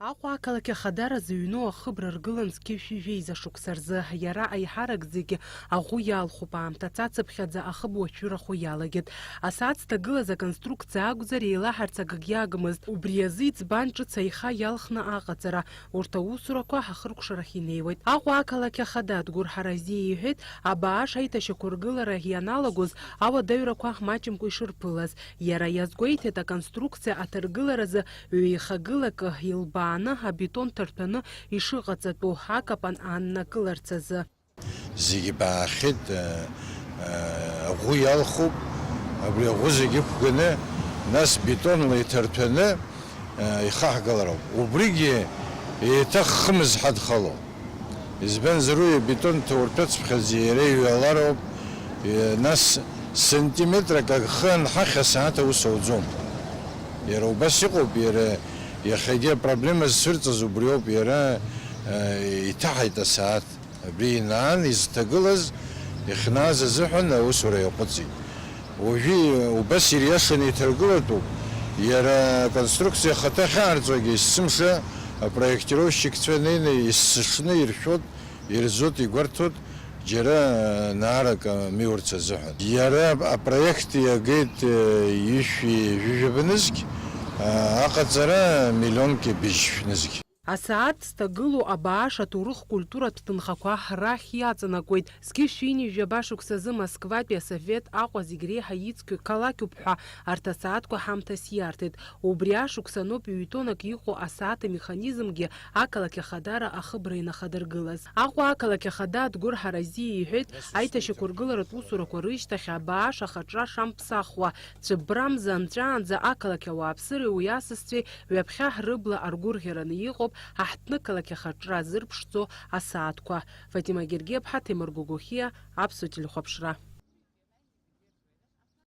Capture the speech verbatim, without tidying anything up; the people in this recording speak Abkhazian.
Аҟәа ақалақь ахадара зыҩноу ахыбра ргылан зқьышәи жәеиза шықәса рзы. Иара аиҳарак зегьы аӷәы иалхуп, аамҭа цацыԥхьаӡа ахыб уашәырахо иалагеит. Асааҭ зҭагылаз аконструкциа акәзар, еилаҳарц акгьы агмызт. Убри азы иӡбан ҿыц аиха иалхны аҟаҵара. Урҭ аусурақәа ҳахыркәшарахь инеиуеит. Аҟәа ақалақь ахада Адгәыр Ҳаразиа иҳәеит, абааш аиҭашьақәыргылара ианалагоз ауадаҩрақәа маҷымкәа ишырԥылаз. Иара иазгәеиҭеит, аконструкциа аҭаргыларазы ҩеихагылакы илбааны абетон ҭарҭәаны ишыҟаҵатәу акапан ааннакыларц азы. Зегьы баахьеит, э, э, аӷәы иалхуп, абри аӷәы зегьы ықәганы, нас бетонла иҭарҭәаны, э, ихаҳгалароуп. Убригьы еиҭах хымз ҳадхало. Избанзар, уи абетон ҭаурҭәыцԥхьаӡа иара иҩалароуп, э, нас сантиметрак ахы анҳахь асааҭ аус ауӡом. Иара убас иҟоуп, иара иахьагьы апроблема зцәырҵыз убриоуп, иара, э, иҭаҳаит асааҭ. Абри инаан изҭагылаз, ихьнааз азыҳәан аусура иаҟәыҵит. Уажәы убас ириашаны иҭаргылатәуп. Иара аконструкциа ахаҭа ахьаарҵогьы есымша апроектировщикцәа неины есышны иршәот, ирзот, игәарҭот, џьара наарак амиурц азыҳәан. Иара апроект иагеит, э, ишәи жәыжәаба нызқь, а, аҟаҵара миллионки быжьшә нызқь. Асааҭ зҭагылоу абааш аҭоурых-культуратә ҭынхақәа рахь иаҵанакуеит. Зқьышә ҩынҩажәаба шықәсазы Москватәи асовет Аҟәа зегь реиҳа ицқьоу қалақьуп ҳәа арҭ асааҭқәа ҳамҭас иарҭеит. Убри ашықәс аноуп ҩ-тоннак иҟоу асааҭ амеханизмгьы ақалақь ахадара ахыбра инахадыргылаз. Аҟәа ақалақь ахада Адгәыр Ҳаразиа иҳәеит, аиҭашьақәыргыларатә усурақәа рышьҭахь абааш ахаҿра шамԥсахуа, цәыббрамза анҵәаанӡа ақалақь ауааԥсыреи уи асасцәеи ҩаԥхьа рыбла аргәырӷьараны иҟоуп аҳҭнықалақь ахаҿра зырԥшӡо асааҭқәа. Фатима Гергиаԥҳа, Ҭемыр Гогохиа, Аԥсуа телехәаԥшра.